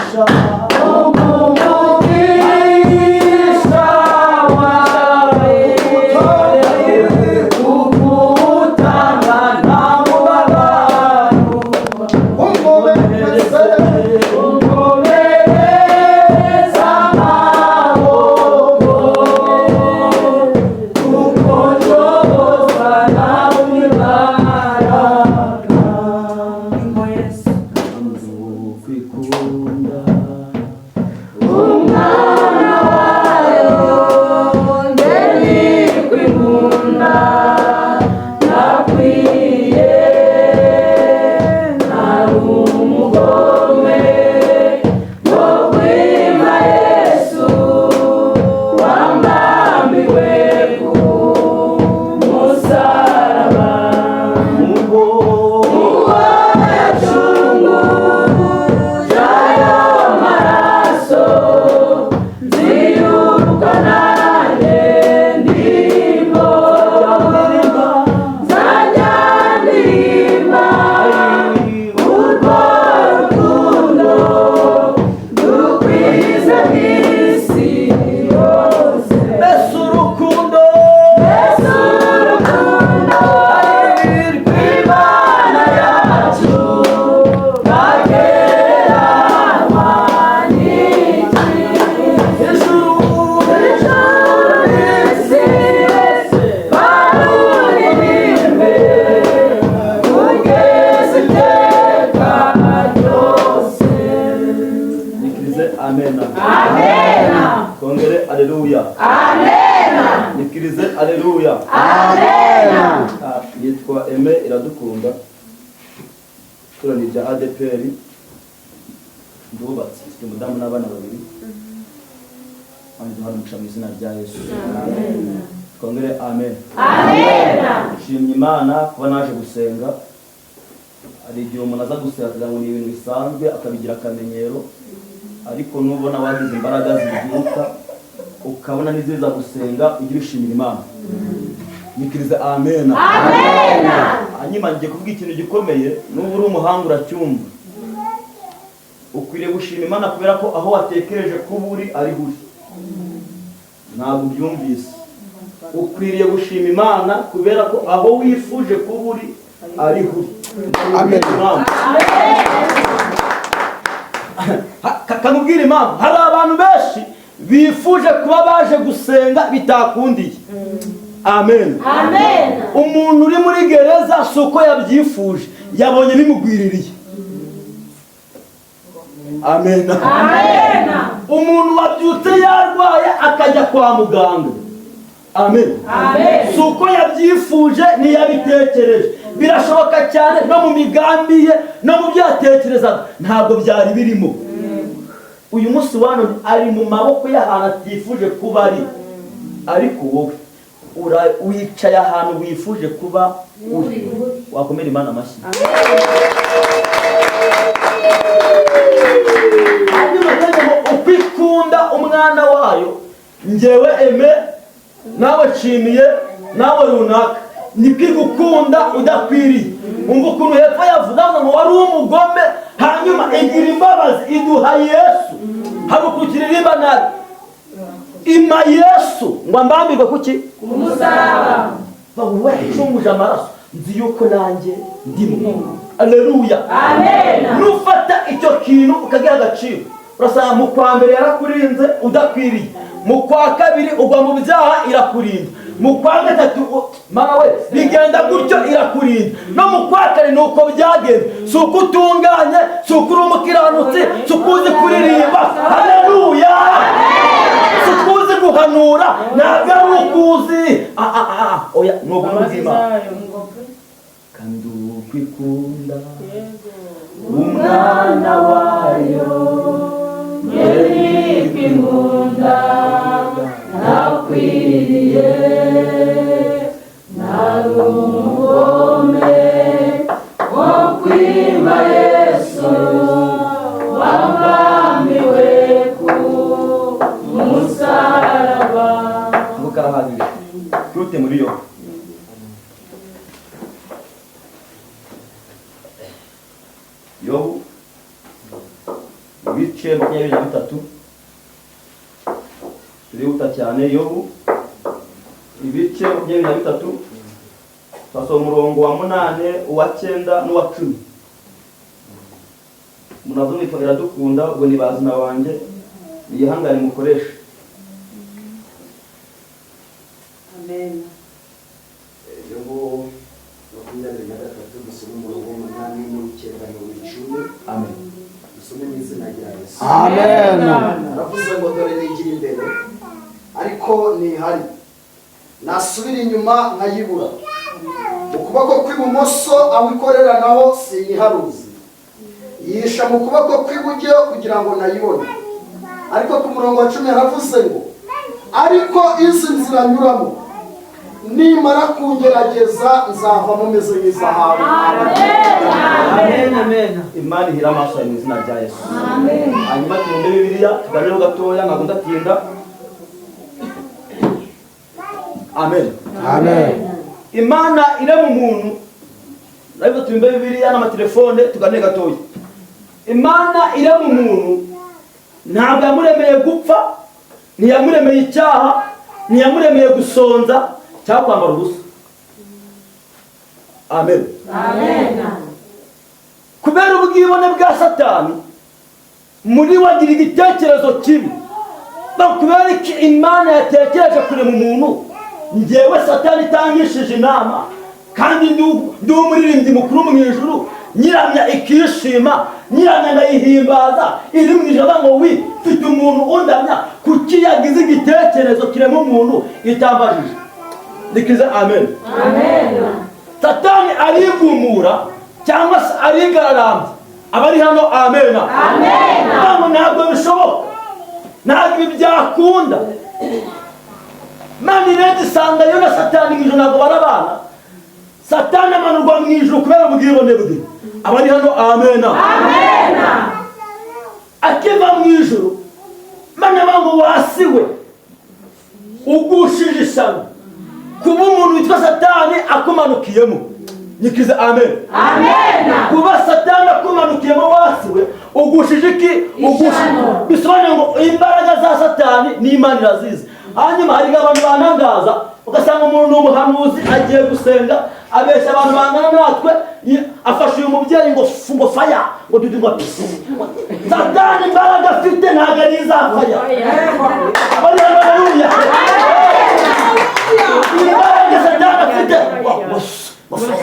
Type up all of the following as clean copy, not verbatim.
Umugisha, umugisha wawe ukutana nta mubabaro, Unkomereze, unkomereza amaboko, kuko nshobozwa nawe imbaraga. Kwikunda Umwana wayo ngeri kwikunda nakwiye, nari umugome wo kwima Yesu wambambiwe ku musaraba. Mubo Uwo yacunguje ayo maraso, nzi yuko nanjye ndimo, nzajya ndirimba urwo rukundo rukwize isi yose. Mbese urukundo, Mbese urukundo rw'Imana yacu ntagereranywa n'iki? Ijuru, Ijuru n'isi baruririmbe kugeza iteka ryose. Nikirize amena. Amena. Twongere aleluya. Amena. Nikirize aleluya. Amena. Ah, yitwa Aime Iradukunda, itorero rya ADPR, ndubatse, mfite umudamu n'abana babiri. Kandi duhana umugisha mu izina rya Yesu. Twongere amen. Amena. Nshimye Imana kuba naje gusenga. Hari igihe umuntu aza gusenga akagira ngo ni ibintu bisanzwe, akabigira akamenyero, ariko nubona wagize imbaraga zibyuka, ukabona n'iziza gusenga, ujye ubishimira Imana. Nikirize amena. Amena. Hanyuma ngiye kuvuga ikintu gikomeye, nuba uri umuhanga uracyumva. Ukwiriye gushima Imana kubera ko aho watekereje kuba uri ari uri. Ntabwo ubyumvise. Ukwiriye gushima Imana kubera ko aho wifuje kuba uri ari uri. Amen. Impamvu. Kamubwira impamvu. Hari abantu benshi bifuje kuba baje gusenga bitakundiye. Amen. Amena. Umuntu uri muri gereza si uko yabyifuje, yabonye bimugwiririye. Amen. Amena. Umuntu wabyutse yarwaye akajya kwa muganga, amen, Amen. si uko yabyifuje, ntiyabitekereje. Birashoboka cyane no mu migambi ye no mu byo yatekerezaga ntabwo byari birimo. Uyu munsi wa none ari mu maboko y'ahantu atifuje kuba ari, ariko wowe wicaye ahantu wifuje kuba uri. Wakomera Imana amashyi. Hanyuma kandi ngo uko ikunda umwana wayo, ngewe Aime, nawe nshimiye, nawe runaka, niko igukunda udakwiriye. Umva ukuntu hepfo yavuze ngo wari umugome, hanyuma igira imbabazi iduha Yesu. Hari ukuntu iririmba nabi, ima Yesu ngo ambambirwe kuki? Umusaraba. Wacunguje amaraso, nzi yuko nanjye ndimo. Aleluya. Amena. Nufata icyo kintu ukagiha agaciro, urasanga mu kwa mbere yarakurinze udakwiriye, mu kwa kabiri ugwa mu byaha irakurinda, mu kwa gatatu mama we bigenda gutyo irakurinda, no mu kwa kane ni uko byagenze. Si uko utunganye, si uko uri umukiranutsi, si uko uzi kuririmba, haleluya, si uko uzi guhanura, ntabwo ari uko uzi. Ah, ah, ah, oya, ni ubuntu bw'Imana. Kandi ukwikunda Umwana wayo ngeri kwikunda nakwiriye, nari umugome wo kwima Yesu wambambiwe ku musaraba. Ako karahagije. Twihute muri yo. Yobu. Ibice 23, turihuta cyane. Yobu ibice 23, twasoma umurongo wa 8, uwa 9 n'uwa 10. Munazo nitwa Iradukunda, ubwo ni bazina wanjye, niyihangane mukoreshe. Amen. Yobu 23, dusome umurongo w'umunani n'uw'icyenda n'uw'icumi. Amen. Dusome mu izina rya Yesu. Amen. Aravuze ngo: "Dore nigira imbere ariko ntihari, nasubira inyuma nkayibura. Mu kuboko kw'ibumoso aho ikorera naho siyiharuzi, yisha mu kuboko kw'iburyo kugira ngo nayibone." Ariko ku murongo wa 10 yaravuze ngo: "Ariko izi nzira nyuramo, nimara kungerageza nzavamo meze nk'izahabu." Amen, amen. Imana ihira amaso yawe mu izina rya Yesu. Hanyuma tubumbe Bibiliya, tuganireho gatoya, ntabwo ndatinda. Amen. Amen. Imana irema umuntu, ariko tubumbe Bibiliya n'amatelefone, tuganire gatoya. Imana irema umuntu ntabwo yamuremeye gupfa, ntiyamuremeye icyaha, ntiyamuremeye gusonza cyangwa kwambara ubusa. Amen. Amen. Kubera ubwibone bwa Satani muri we, agira igitekerezo kibi. Kubera iki Imana yatekereje kurema umuntu, ngewe Satani itangishije inama, kandi ndi umuririmbyi mukuru mu ijuru, nyiramya ikishima, nyiramya ndayihimbaza, iri mu ijuru ngo wi mfite umuntu undamya, kuki yagize igitekerezo kirema umuntu itambajije? Nikize amen. Amen. Satani arigumura cyangwa se arigararambya. Abari hano, amena. Ntabwo, ntabwo bishoboka, ntabwo ibi byakunda. Mana irenze isanga yo na Satani mu ijuru ntabwo barabana. Satani amanurwa mu ijuru kubera ubwibone bwe. Abari hano, amena. Akiva mu ijuru, Mana ngo wasiwe ugushije ishyano kuba umuntu witwa Satani akumanukiyemo. Nyikize amen. Kuba Satani akumanukiyemo, wasiwe ugushije iki? Ugushije, bisobanuye ngo imbaraga za Satani n'Imana irazizi. Hanyuma hari abantu banangaza, ugasanga umuntu ni umuhanuzi, agiye gusenga, abeshya abantu bangana natwe, afashe uyu mubyeyi ngo ngo faya, ngo dudu, ngo pisi. Satani imbaraga afite ntabwo ari iza faya. Abari hano, haleluya. Imbaraga Satani afite ngo faya,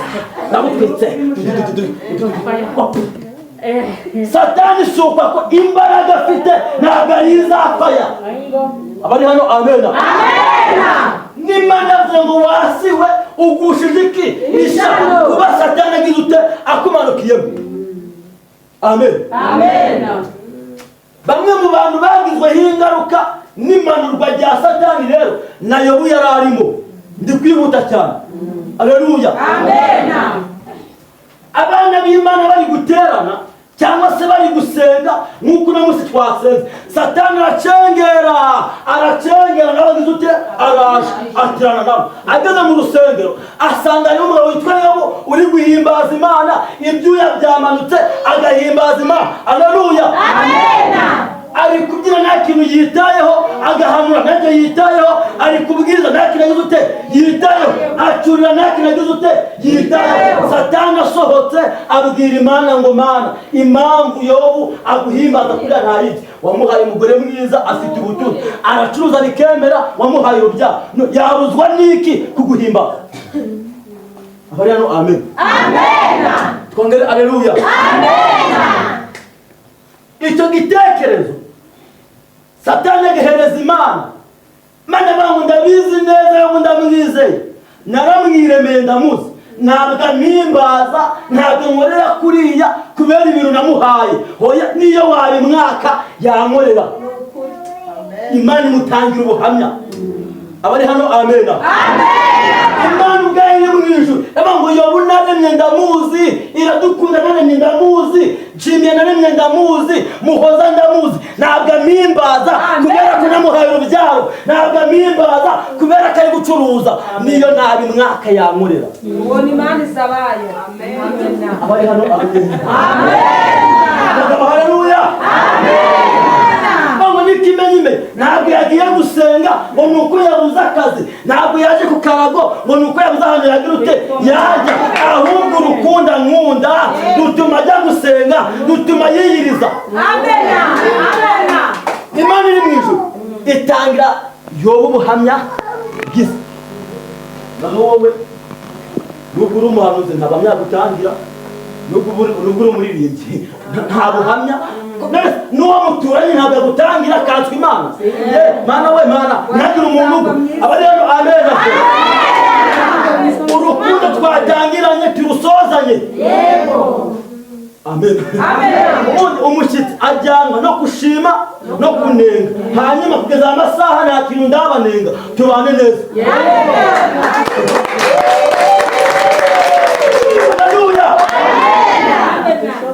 ndagutwitse. Satani si uko, ko imbaraga afite ntabwo ari iza faya. Abari hano, amena. N'Imana yavuze ngo wasiwe ugushije iki? Ishyano kuba Satani agize ute? Akumanukiyemo. Amen. Bamwe mu bantu bagizweho ingaruka n'imanurwa rya Satani rero, na Yobu yari arimo. Ndi kwihuta cyane. Aleluya. Abana b'Imana bari guterana cyangwa se bari gusenga nk'uko uno munsi twasenze, Satani aracengera, aracengera nawe, agize ute? Araje aterana nabo. Ageze mu rusengero asanga hariho umugabo witwa Yobu uri guhimbaza Imana, ibyuya byamanutse agahimbaza Imana. Aleluya. Ari kubyina nta kintu yitayeho, agahanura ntacyo yitayeho, ari kubwiriza nta kintu agize ute? Yitayeho, acurira nta kintu agize ute? Yitayeho. Satani asohotse abwira Imana ngo: "Mana, impamvu Yobu aguhimbaza kuriya nta yindi, wamuhaye umugore mwiza, afite ubutunzi, aracuruza bikemera, wamuhaye urubyaro. No, yabuzwa n'iki kuguhimbaza?" Abari hano, amen. Twongere aleluya. Icyo gitekerezo Satani agihereza Imana. Mana avuga ngo: "Ndabizi neza ngo ndamwizeye, naramwiremeye, ndamuzi, ntabwo ampimbaza, ntabwo nkorera kuriya kubera ibintu namuhaye. Hoya, niyo wabimwaka yankorera." Imana imutangira ubuhamya. Abari hano, amena. Imana ubwayo iri mu ijuru iravuga ngo: "Yobu naremye ndamuzi, Iradukunda naremye ndamuzi, Nshimiye naremye ndamuzi, Muhoza ndamuzi, ntabwo ampimbaza kubera ko namuhaye urubyaro, ntabwo ampimbaza kubera ko ari gucuruza, niyo nabimwaka yankorera." Uwo ni Imana izabayo. Amen. Abari hano, amen. Abagabo, haleluya. ngo ni uko yabuze akazi, ntabwo yaje ku karago ngo ni uko yabuze ahantu yagira ute yajya, ahubwo urukundo nkunda rutuma ajya gusenga, rutuma yiyiriza. Imana iri mu ijuru itangira Yobu ubuhamya bwiza. Naho wowe nubwo uri umuhanuzi nta buhamya gutangira, nubwo uri umuririmbyi nta buhamya, n'uwo muturanye ntabwo agutangira akanswa Imana. Mana we mana, ntagire umuntu ugwa. Aba rero amen. Urukundo twatangiranye turusozanye. Amen. Ubundi umushyitsi ajyanwa no gushima no kunenga, hanyuma kugeza amasaha nta kintu ndabanenga, tubane neza. Haleluya.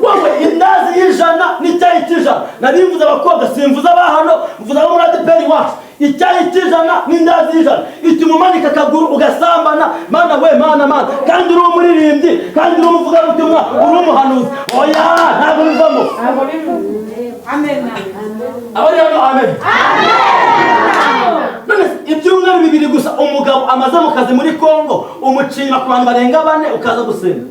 Wowe indazi y'ijana n'icyayi cy'ijana, nari mvuze abakobwa, simvuze abahano, mvuze abo muri ADEPR iwacu. Icyayi cy'ijana n'indazi y'ijana ituma umanika akaguru ugasambana. Mana we mana mana, kandi uri umuririmbyi, kandi uri umuvugabutumwa, uri umuhanuzi. Oya, ntabwo bivamo. Abari hano amen. None ibyumweru bibiri gusa umugabo amaze mu kazi muri Kongo, umucinya ku bantu barenga 4 ukaza gusenga.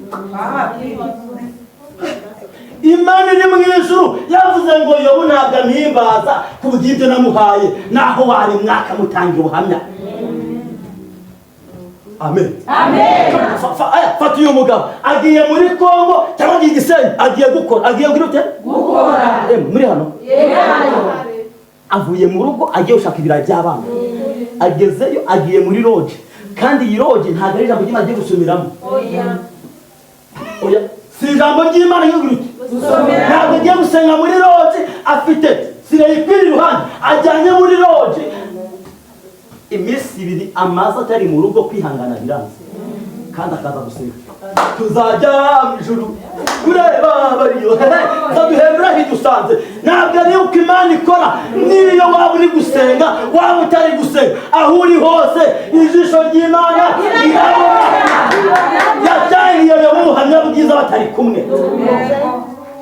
Imana iri mu ijuru yavuze ngo Yobu ntabwo ampimbaza ku bw'ibyo namuhaye, naho wari mwaka mutangira ubuhamya. Amen. Fata uyu mugabo agiye muri Kongo cyangwa agiye Gisenyi, agiye gukora, agiye gute? Gukora. Muri hano avuye mu rugo agiye gushaka ibirayi by'abana, agezeyo agiye muri loge, kandi iyi loge ntabwo ari ijambo ry'Imana agiye gusumiramo. Oya, si ijambo ry'Imana y'uguruke. Ntabwo agiye gusenga muri loge, afite sireyikwiri iruhande, ajyanye muri loge. Iminsi ibiri amaze atari mu rugo, kwihangana biranze, kandi akaza gusenga. Tuzajya mu ijuru kureba bariyo, baduhembera hidusanze. Ntabwo ari uko Imana ikora. Niyo waba uri gusenga, waba utari gusenga, aho uri hose ijisho ry'Imana rirabona. Yatangiye ubuhamya bwiza batari kumwe.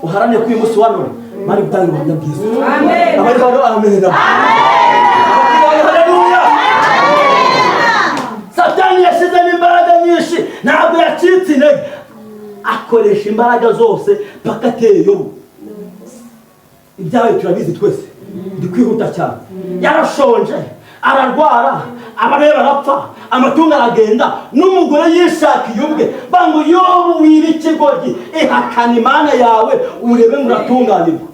Uharanire ko uyu munsi wa none bari gutanga ubuhamya bwiza. Abari hano amen. Haleluya. Satani yashyizemo imbaraga nyinshi, ntabwo yacitse intege, akoresha imbaraga zose paka ateye Yobu. Ibyabaye turabizi twese, ndi kwihuta cyane. Yarashonje, ararwara, abana barapfa, amatungo aragenda, n'umugore yishakiye ubwe. Bangu Yobu wiba ikigoryi, ihakana Imana yawe urebe ngo uratunganirwa.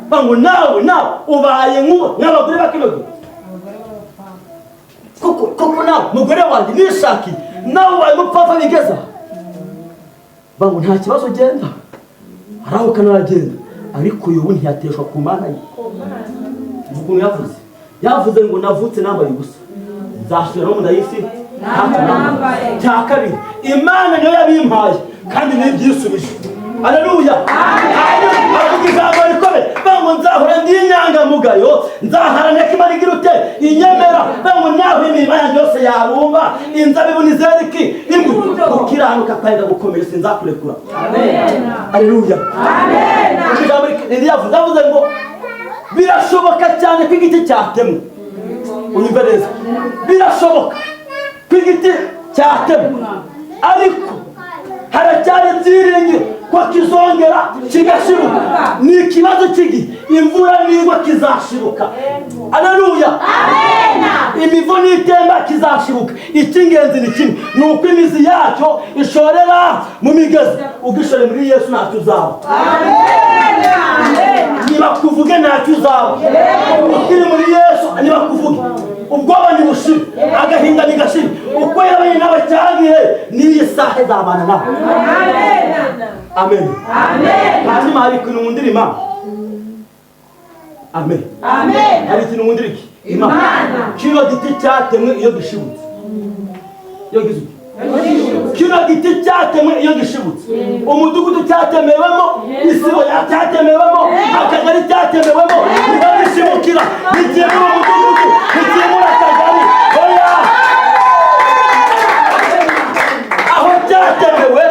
Bangu nawe nawe ubaye nk'abagore ba kino gihe. Koko nawe mugore wanjye nishakiye, nawe ubaye umupfapfa bigeza. Bangu nta kibazo, genda arahukana aragenda, ariko Yobu ntiyateshwa ku Mana ye. Ukuntu yavuze, yavuze ngo navutse nambaye ubusa, nzasubira no mu nda y'isi ntacyo nambaye. Cya kabiri, Imana niyo yabimpaye kandi niyo ibyisubije. Haleluya. Avuga ijambo rikomeye, bangu nzahora ndi inyangamugayo, nzaharanira ko Imana igira ute inyemera. Bangu naho imirima yanjye yose yarumba, inzabibu nizeriki imbuto, gukiranuka kwawe ndagukomeje, sinzakurekura. Haleluya. Ijambo yavuze, yavuze ngo birashoboka cyane ko igiti cyatemwa. Unyumve neza, birashoboka ko igiti cyatemwa, ariko haracyari ibyiringiro ko kizongera kigashibuka. Ni ikibazo cy'igihe, imvura nigwa kizashibuka. Haleluya. Imivu n'itemba kizashibuka. Icy'ingenzi ni kimwe, ni uko imizi yacyo ishorera mu migezi. Ugishore muri Yesu ntacyo uzaba. Nibakuvuge ntacyo uzaba. Ukiri muri Yesu nibakuvuge, ubwoba ntibushire, agahinda ntigashire. Uko yabanye nawe cyagihe, n'iyi saha izabana nawe. Amen. Hanyuma hari ikintu nkundira Imana. Amen. Hari ikintu nkundira iki? Imana. Kino giti cyatemwe iyo gishibutse, iyo gize uti kino giti cyatemwe iyo gishibutse, umudugudu cyatemewemo, isibo cyatemewemo, akagari cyatemewemo, niho gishibukira. Ntikimura umudugudu, ntikimura akagari. Oya, aho cyatemewe,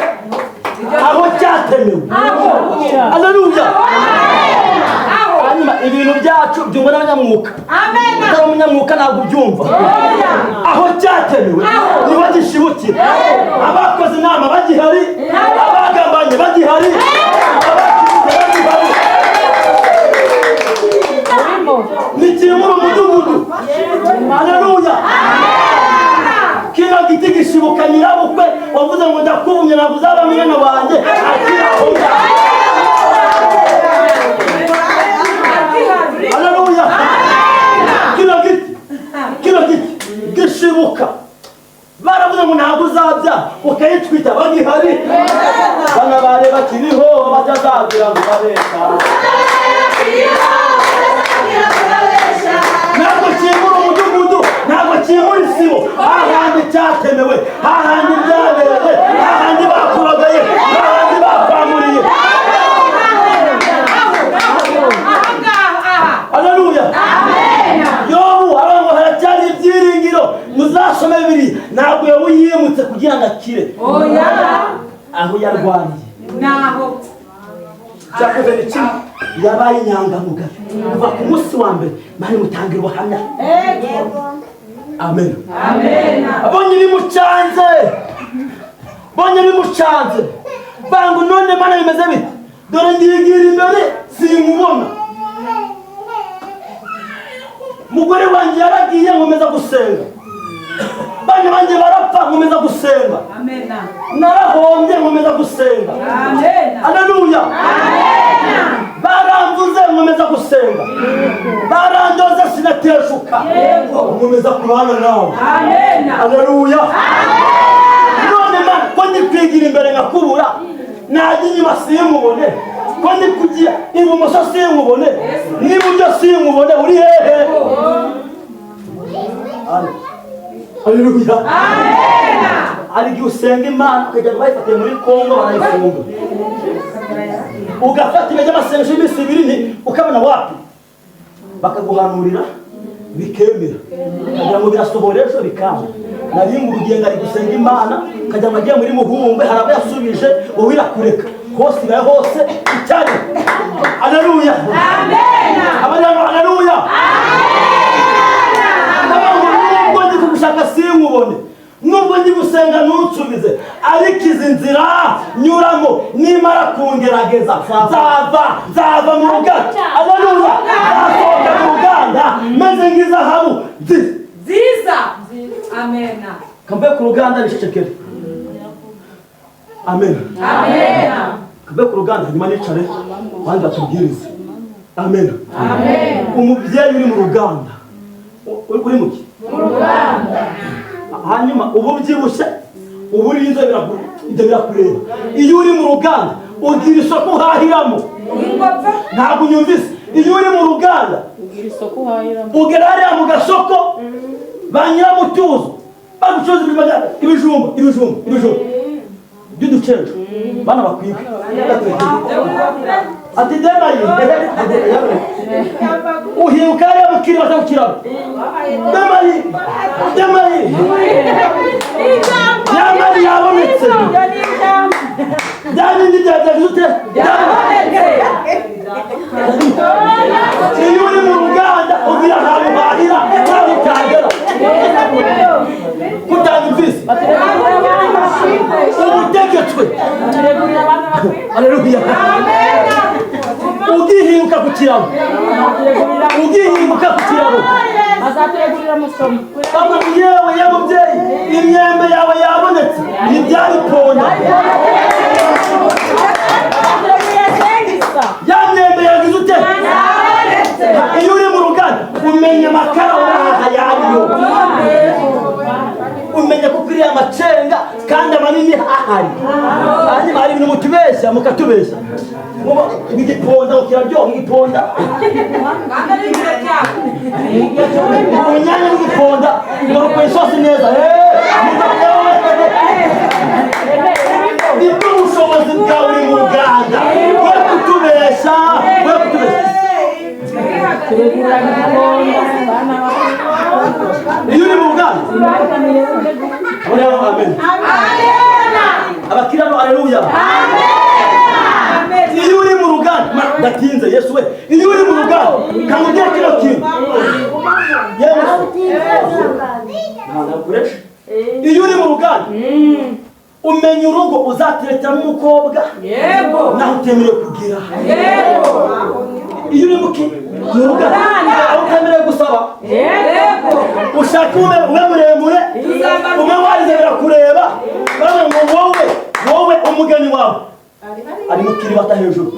aho cyatemewe. Haleluya. Hanyuma ibintu byacu byumva n'abanyamwuka. Utari umunyamwuka ntabwo ubyumva. Aho cyatemewe niho gishibukira. Abakoze inama bagihari, abagambanye bagihari, abakize bagihari. Ni kimwe mu mudugudu. Haleluya. Kino giti gishibuka nyirabukwe wavuze ngo ndakumye ntabwo uzaba mwene wanjye akira aho ngaho. Haleluya. Kino giti gishibuka baravuze ngo ntabwo uzabya ukayitwita bagihari. Bana bare bakiriho batazagira ngo babesha. Ntabwo kimura umudugudu, ntabwo kimura isibo. Hahandi cyatemewe, hahandi byabereye, hahandi bakuragaye, hahandi bakwamuriye. Haleluya. Yobu aravuga haracyari ibyiringiro. Muzasome bibiri. Ntabwo Yobu yimutse kugira ngo akire. Aho yarwaniye naho cyakoze ni kimwe, yabaye inyangamugayo kuva ku munsi wa mbere. Mani mutangira ubuhamya. Amen. Abonye bimucanze, bonye bimucanze, bangu none mana bimeze bite? Dore ndigira imbere sinkubona. Mugore wanjye yaragiye nkomeza gusenga, bana banjye barapfa nkomeza gusenga, narahombye nkomeza gusenga. Haleluya. Baramvuze nkomeza gusenga, barandoze sinateshuka, nkomeza kubana nawe. Haleluya. None mana ko ndi kwigira imbere nkakubura, najya inyuma sinkubone, ko ndi kujya ibumoso sinkubone, n'iburyo sinkubone, uri hehe? Haleluya. Hari igihe usenga Imana ukajya ngo bayifatiye muri Kongo barayifunga, ugafata ibyo by'amasengesho y'iminsi ibiri ukabona wapi, bakaguhanurira bikemera, ukagira ngo birasohora ejo bikanga. Nari ngo urugendo ari gusenga Imana ukajya ngo agiye muri Muhumbe, hari abo yasubije wowe irakureka hose ibaye hose icyari. Haleluya. Haleluya. Nubwo ndi kugushaka sinkubone, nubwo ndi gusenga ntunsubize, ariko izi nzira nyuramo nimara kungerageza nzava mu ruganda. Haleluya. Nzasohoka mu ruganda meze nk'izahabu nziza. Amen. Kambe ku ruganda nicecekere. Amen. Amen. Kambe ku ruganda nyuma nicare abandi batubwirize. Amen. Amen. Umubyeyi uri mu ruganda uri muki? Mu ruganda. Hanyuma ubu byibushye ubu uri inzobe ibyo birakureba. Iyo uri mu ruganda ugira isoko uhahiramo. Ntabwo unyumvise. Iyo uri mu ruganda ugira isoko uhahiramo, ugera hariya mu gasoko ba nyiramutuzo bagucuruza ibijumba ibijumba ibijumba by'uducenjo bana bakwiga ati demayi uhinguka hariya mukiri batagukiramo demayi demayi yamari yabonetse bya bindi byagize ute? Iyo uri mu ruganda ugira ahantu uhahira ntaho utagera. Kutanga imfizi ubutegetswe. Haleluya. Ugihinguka ku kiraro, ugihinguka ku kiraro, bamwe yewe ya mubyeyi imyembe yawe yabonetse ntibyari ponda ya myembe yagize ute? Iyo uri mu ruganda umenya amakara urahaha yayo, umenya ko kuriya amacenga kandi amanini ahari. Hanyuma hari ibintu mutubeshya mukatubeshya igiponda kiraryoha, igiponda unyanya n'igiponda ngakora isosi neza. Nibwo bushobozi bwawe uri mu ruganda, we kutubeshya, we kutubeshya. Iyo uri mu ruganda amen. Abakiriya haleluya. Iyo uri mu ruganda ruganda, ndatinze Yesu we. Iyo uri mu ruganda kamubwira kino kintu. Iyo uri mu ruganda umenya urugo uzatereteramo umukobwa naho utemerewe kugira. Iyo uri mu ruganda aho utemerewe gusaba, ushaka ube muremure, ube warize birakureba, bamwe ngo wowe umugeni wawe ari mu kiribata hejuru.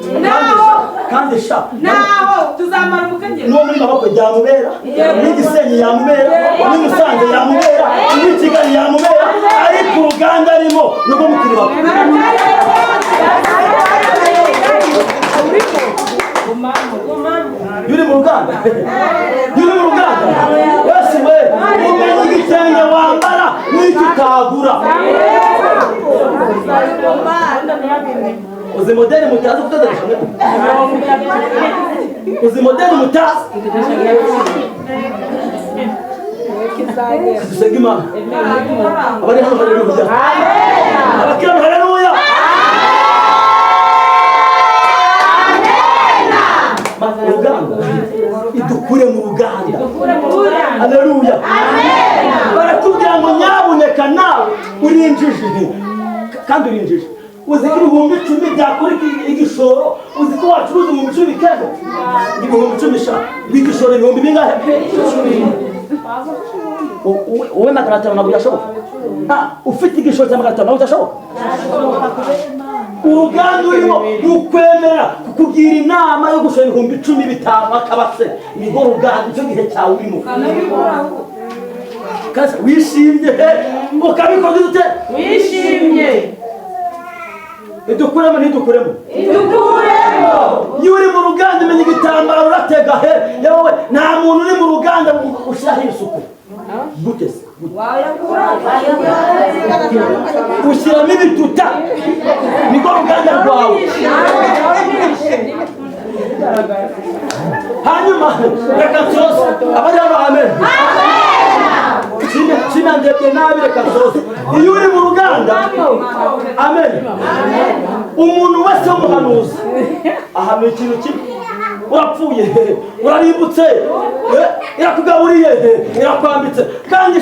Kandi sha naho tuzamara umukenyero n'uwo muri maboko yamubera, n'igisenyi yamubera, n'imusanze yamubera, n'ikigali yamubera, ariko uruganda arimo nubwo mu kiribata. Yuri mu ruganda, yuri mu ruganda, Yesu we, umenye igitenge wambara n'icyo utagura. Uzi modeli mutazi kutodesha? Uzi modeli mutazi? Dusenge Imana. Abari hano haleluya. Abakira haleluya. Uruganda idukure mu ruganda. Haleluya. Barakubwira ngo nyabuneka nawe urinjije, kandi urinjije. Uzi ko 10,000 byakora igishoro, uzi ko wacuruza 10,000 bikego 10,000 sha bigishoro ibihumbi bingahe? Wowe 500 ntabwo byashoboka. Ufite igishoro cya 500 ntabwo byashoboka. Uruganda urimo rukwemera kukugira inama yo gushora 10,000 akabase, nibwo ruganda icyo gihe cyawe urimo. Kandi wishimye ukabikoze ute? Wishimye. Idukuremo ntidukuremo? Idukuremo. Iyo uri mu ruganda umenya igitambaro uratega he yewe, nta muntu uri mu ruganda ushyiraho isuku. Gute se? Ushyiramo ibituta, niko ruganda rwawe. Hanyuma reka nsoze abari hano amen. Sinandebye nabi, reka nsoze. Iyo uri mu ruganda amen, umuntu wese w'umuhanuzi ahamya ikintu kimwe: urapfuye, urarimbutse, irakugaburiye, irakwambitse. Kandi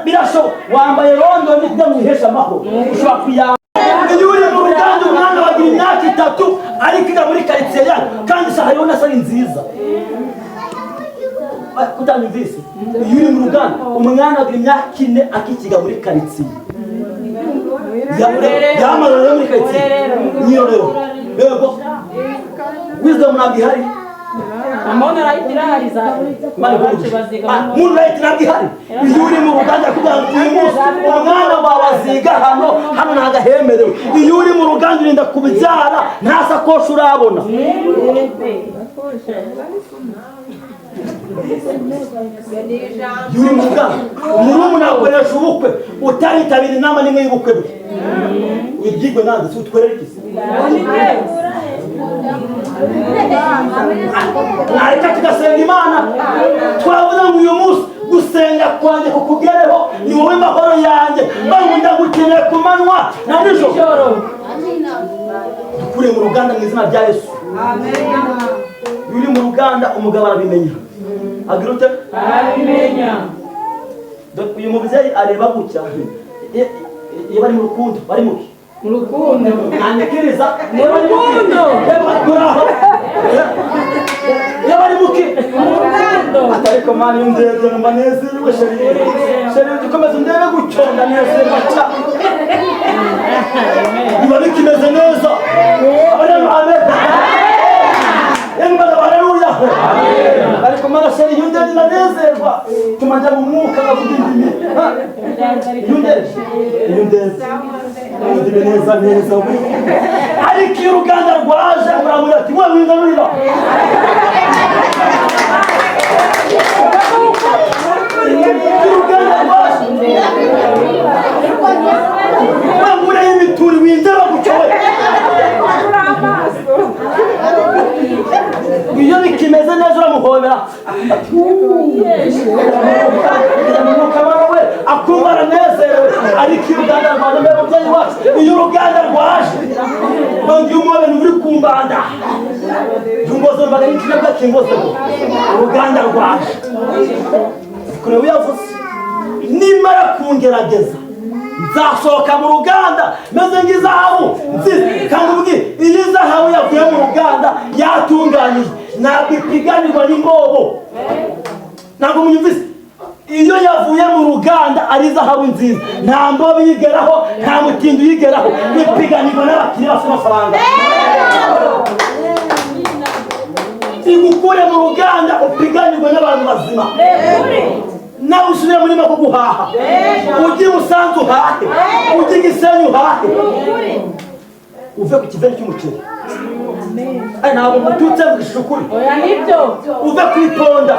birashoboka wambaye London itamuhesha amahoro, ushobora kuyambara. Iyo uri mu ruganda umwana wagira imyaka 3 ariko iga muri karitsiye yanyu, kandi sha hariho na sari nziza. Kutanyumvise? Iyo uri mu ruganda umwana wagira imyaka 4 akikiga muri karitsiye, yamarora muri karitsiye nyirorero. Yego wisdom ntabwo ihari. Moonlight ntabwo ihari. Iyo uri mu ruganda kugira ngo uyu munsi umwana wawe aziga hano, hano ntabwo ahemerewe. Iyo uri mu ruganda urinda kubyara nta sakoshi urabona. Iyo uri mu ruganda murumuna akoresha ubukwe utaritabira inama n'imwe y'ubukwe bwe, ibyigwe nande si utwerere iki? Mwareka tugasenga Imana. Twavuze ngo uyu munsi gusenga kwanjye kukugereho, ni wowe mahoro yanjye, bangu ndagukeneye ku manywa na nijoro. Dukure mu ruganda mu izina rya Yesu. Iyo uri mu ruganda umugabo arabimenya. Agira ute? Arabimenya. Uyu mubyeyi areba gutya iyo bari mu rukundo, bari muki? Mu rukundo. Mwanyikiriza mu rukundo. Iyo bari muki? Mu rukundo. Ariko mani ndebye numva nezerewe, sheri ukomeze undebe gutyo ndanezerwa cyane. Biba bikimeze neza. Amen. Haleluya. Ariko mana sheri iyo ndebye ndanezerwa, tuma njya mu mwuka nkavuga indimi. Iyo ndebye ndebe neza neza. Ariko iyo uruganda rwaje uramubwira ati wowe wingarurira. Uruganda rwaje wangura y'imituri winjira gutyo we. Iyo bikimeze neza uramuhobera we akumva aranezerewe. Ariko iyo uruganda rwaje, mbe mubyeyi wacu, iyo uruganda rwaje Nongi umwobe uri kumbanda Jungozo mbaga n'ikinyabwa kingozo uruganda rwaje kure uyavuze nimara kungerageza nzasohoka mu ruganda meze nk'izahabu nziza kandi ubwi iyi zahabu yavuye mu ruganda yatunganyijwe ntabwo ipiganirwa n'imbobo ntabwo munyumvise iyo yavuye mu ruganda ari zahabu nziza nta mbobo iyigeraho nta mutindi uyigeraho ipiganirwa n'abakiriya bafite amafaranga igukure mu ruganda upiganirwe n'abantu bazima nawe usubire muri mako guhaha ujye Musanze uhahe ujye Gisenyi uhahe uve ku kiveri cy'umuceri ntabwo mututse mvugishije ukuri uve ku iponda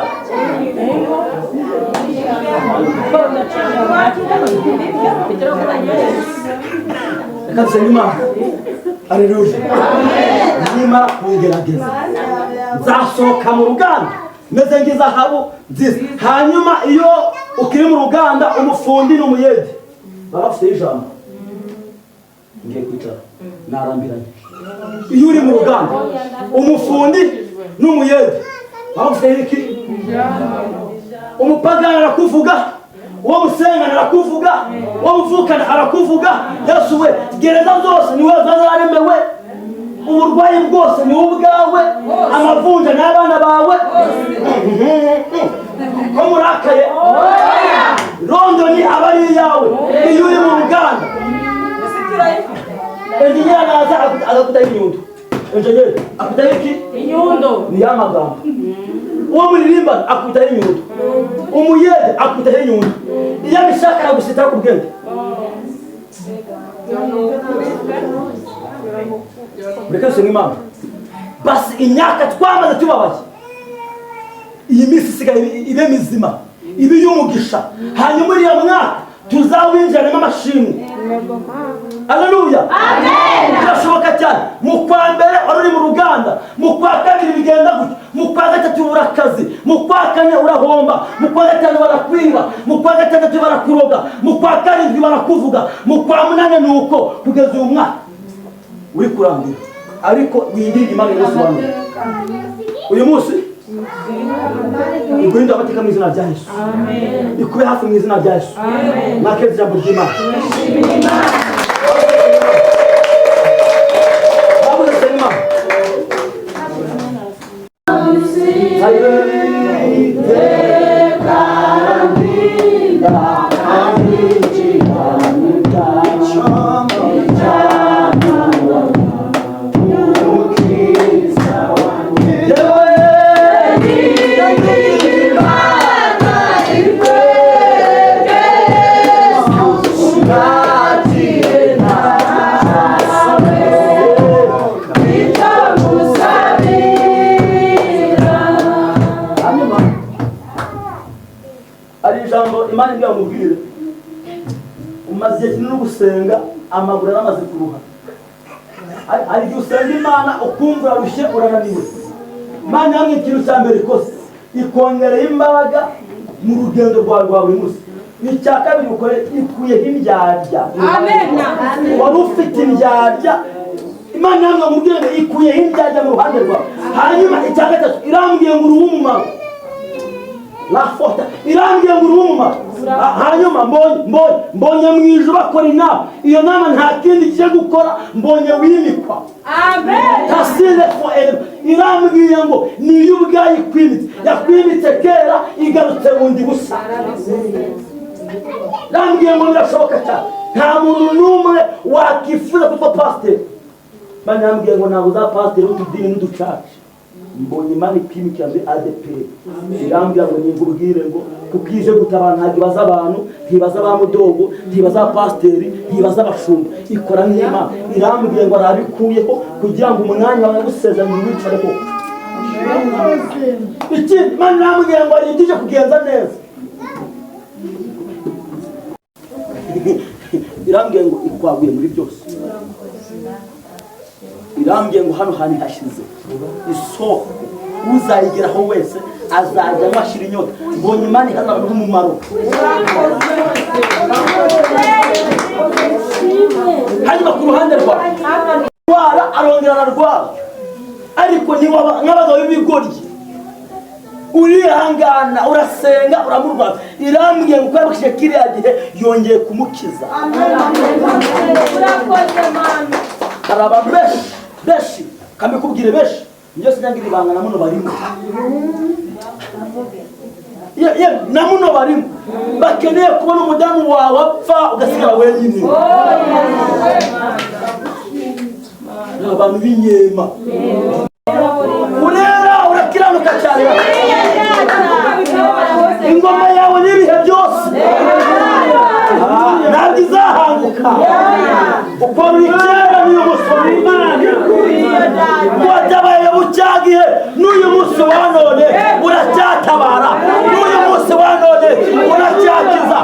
reka dusenge Imana aleluya nimara kungerageza nzasohoka mu ruganda meze nk'izahabu nziza hanyuma iyo ukiri mu ruganda umufundi n'umuyede baba bafite ijambo ngiye kwicara narambiranye iyo uri mu ruganda umufundi n'umuyede baba bafite iki umupagani arakuvuga uwo musengana arakuvuga uwo muvukana arakuvuga Yesu we gereza zose niwe zaremewe uburwayi bwose ni ubwawe amavunja n'abana bawe ko murakaye Londoni aba ari iyawe iyo uri mu ruganda engineer araza agakutaho inyundo engineer akutaho iki inyundo ni ya magambo uwo muririmbana akutaho inyundo umuyede akutaho inyundo iyo abishaka aragusitara ku bwenge reka dusenge Imana basi imyaka twamaze tubabaye iyi minsi isigaye ibe mizima ibe iy'umugisha hanyuma uriya mwaka tuzawinjiranemo amashimwe aleluya birashoboka cyane mu kwa mbere wari uri mu ruganda mu kwa kabiri bigenda gutyo mu kwa gatatu ubura akazi mu kwa kane urahomba mu kwa gatanu barakwiba mu kwa gatandatu barakuroga mu kwa karindwi barakuvuga mu kwa munani ni uko kugeza uyu mwaka uri kurangira ariko windira Imana umunsi wa none uyu munsi iguhindura amateka mu izina rya Yesu ikube hafi mu izina rya Yesu mwakeze ijambo ry'Imana babuze senga Imana Imana imbwira mubwire umaze igihe kinini gusenga amaguru aramaze kuruha hari igihe usenga Imana ukumva urarushye urananiwe Imana yamwe ikintu cya mbere ikoze ikongereye imbaraga mu rugendo rwawe rwa buri munsi icya kabiri ukore ikuyeho indyarya wari ufite indyarya Imana yamwe mubwire ikuyeho indyarya mu ruhande rwawe hanyuma icya gatatu irambwiye ngo uri uw'umumaro la forte irambwiye ngo uri uw'umumaro hanyuma mbonye mu ijuru bakora inama iyo nama nta kindi kigiye gukora mbonye wimikwa tasire forever irambwiye ngo niyo ubwayo ikwimitse yakwimitse kera igarutse bundi busa irambwiye ngo birashoboka cyane nta muntu n'umwe wakifuza kuba pasiteri Imana irambwiye ngo ntabwo uza pasiteri w'utudini n'uducaca mbonye Imana ikwimikira muri ADPR irambwira ngo ningubwire ngo kuko ije gutabara ntabwo ibaza abantu ntibaza ba mudogo ntibaza pasiteri ntibaza abashumba ikora nk'Imana irambwiye ngo arabikuyeho kugira ngo umwanya wawe gusezeranya wicareho ikindi Imana irambwiye ngo arindije kugenza neza irambwiye ngo ikwaguye muri byose irambwiye ngo hano hantu hashize isoko uzayigeraho wese azajya ashira inyota mbonye Imana ihazaba n'umumaro hanyuma ku ruhande rwawe Ararwara, arongera ararwara, ariko ntiwaba nk'abagabo b'ibigoryi. Urihangana, urasenga, uramurwaza. Irambwiye ngo uko yabukije kiriya gihe, yongeye kumukiza. Urakoze, Mana. Hari abantu benshi benshi, kamikubwire, benshi njye sinyangira ibanga, na muno barimo. Ye, na muno barimo bakeneye kubona umudamu wawe apfa, ugasigara wenyine. Ni abantu b'inyema. Urera, urakiranuka cyane, ingoma yawe n'ibihe byose ntabwo izahanguka. Uko ruri kera n'uyu munsi, watabaye bucyagihe, n'uyu munsi wa none uracyatabara, n'uyu munsi wa none uracyakiza,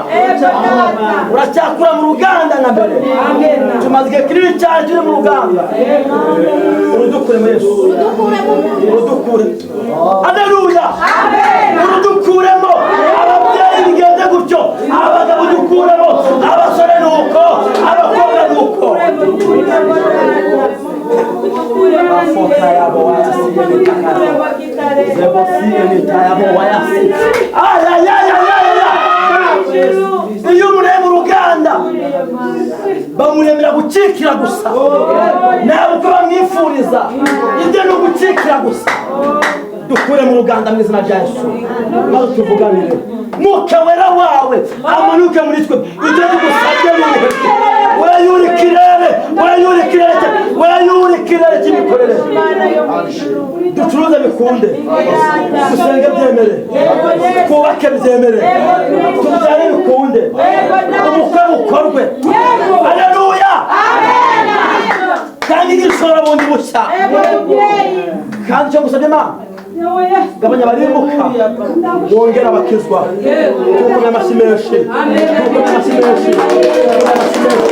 uracyakura mu ruganda nka mbere. Tumaze igihe kinini cyane turi mu ruganda. Urudukure muri Yesu, urudukure. Aleluya, urudukuremo. Ababyeyi bigenze gutyo, abagabo dukuremo, abasore ni uko, abakobwa ni uko. Mafoka yabo wayasi wayasi. Ayayayayaya, iyo umureba uruganda, bamuremera gukikira gusa, ntabwo uko bamwifuriza ibyo ni ugukikira gusa. Dukure mu ruganda mu izina rya Yesu, maze tuvuganire. Mwuka Wera wawe amanuke muri twe. Ibyo tugusabye ni ibihe, weyure ikirere, weyure ikirere, weyure ikirere cy'imikorere. Ducuruze bikunde, dusenge byemere, twubake byemere, tubyare bikunde, ubukwe bukorwe. Aleluya! Kandi n'ishora bundi bushya. Kandi icyo ngusabye, Mana, gabanya abarimbuka, wongera abakizwa. Tukomye amashyi menshi, tukomye amashyi menshi, tukomye amashyi menshi.